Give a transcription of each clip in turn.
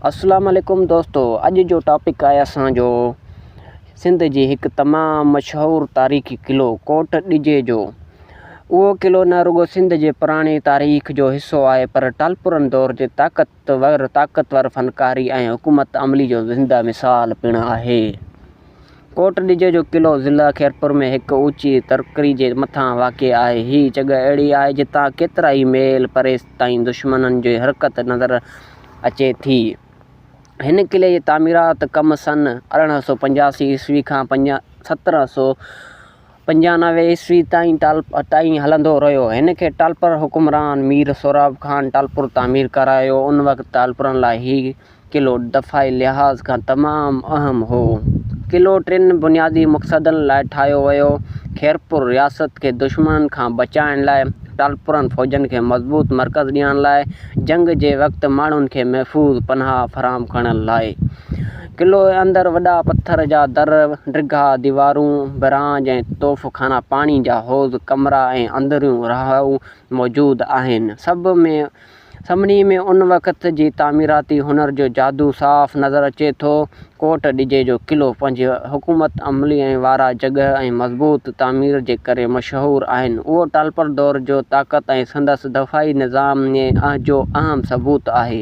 اسلام عليڪم دوستو اڄ جو ٽاپڪ آهي اسان جو سنڌ جي هڪ تمام مشهور تاريخي قلعو ڪوٽ ڏجي جو اهو قلعو نه رڳو سنڌ جي پراڻي تاريخ جو حصو آهي پر ٽالپرن دور جي طاقتور طاقتور فنڪاري ۽ حڪومت عملي جو زنده مثال پڻ آهي. ڪوٽ ڏجي جو قلعو ضلع خيرپور ۾ هڪ اوچي ٽڪري جي مٿان واقع آهي. هي جڳهه اهڙي آهي جتان ڪيترائي ميل پري تائين دشمنن جي حرڪت نظر اچي ٿي. هن قلعي جي تعميرات ڪم سن 1885 عيسوي کان 1795 عيسوي تائين تائين هلندو رهيو. هن کي ٽالپر حڪمران مير سهراب خان ٽالپر تعمير ڪرايو. ان وقت ٽالپرن لاء هي قلعو دفاعي لحاظ کان تمام اهم هو. قلعو ٽن بنيادي مقصدن لاء ٺاهيو ويو، خيرپور رياست کي دشمنن کان بچائڻ لاء، ٽالپرن فوجن کي مضبوط مرڪز ڏيڻ لاء، جنگ جي وقت ماڻهن کي محفوظ پناهه فراهم ڪرڻ لاء. قلعي اندر وڏا پٿر جا در، ڊگها ديوارون، برانج ۽ توف خانا، پاڻي جا حوض، ڪمرا ۽ اندريون راهو موجود آهن. سڀ ۾ سڀني ۾ ان وقت جي تعميراتي هنر جو جادو صاف نظر اچي ٿو. ڪوٽ ڏجي جو قلعو پنهنجي حڪومت عملي ۽ وارا جڳهه ۽ مضبوط تعمير جي ڪري مشهور آهن. اهو ٽالپر دور جو طاقت ۽ سندس دفاعي نظام جو اهم ثبوت آهي.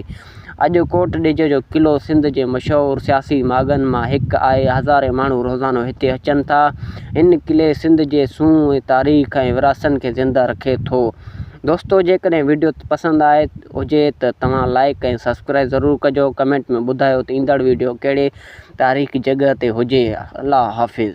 اڄ ڪوٽ ڏيجي جو قلعو سنڌ جي مشهور سياسي ماڳن مان هڪ آهي. هزارين ماڻهو روزانو هتي اچن ٿا. هن قلعي سنڌ جي سونهن، تاريخ ۽ وراثن کي زنده رکي ٿو. دوستو جيڪڏهن وڊيو پسند آئي هجي ته توهان لائيڪ ۽ سبسڪرائيب ضرور ڪجو ڪمينٽ ۾ ٻڌايو ته ايندڙ وڊيو ڪهڙي تاريخي جڳهه تي هجي الله حافظ.